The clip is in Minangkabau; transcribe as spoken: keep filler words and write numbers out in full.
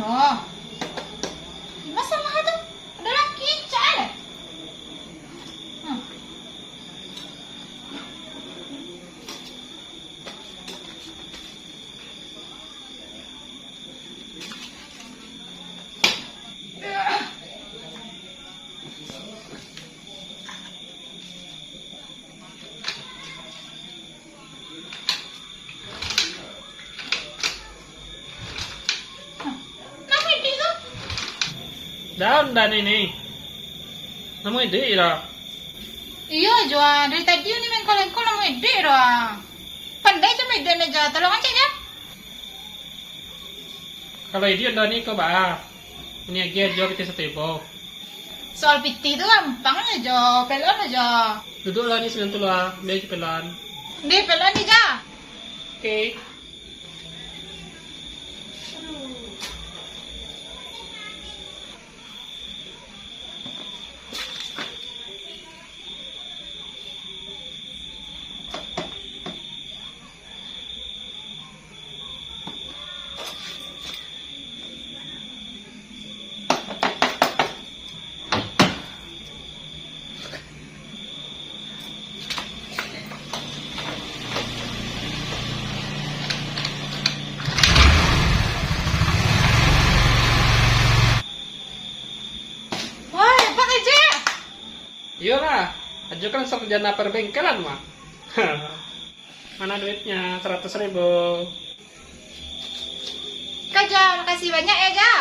Oh. Masalah tu, ado laki cak eh. Hmm. Daun dan ini. Namuah iduik dah. Iyo, Jo, ah. Dari tadi Uni main kolengkol namuah iduik dah. Pandai Jo main iduik, Jo. Tolong aja, Jo. Kalau iduik dah ni ko baa. Ini agiah Jo pitih satu ribu. Soal pitih tu gampang aja, Jo. Pelan aja. Duduaklah ni sinan tu lah, biar aja pelan. Ni pelan ni, Jo. Oke. Wah, hebat, Ejek! Iyolah, Ajo kan sarjana perbengkelan mah. Mana duitnya? Seratus ribu. Ko, Jo, makasih banyak ya, Jo.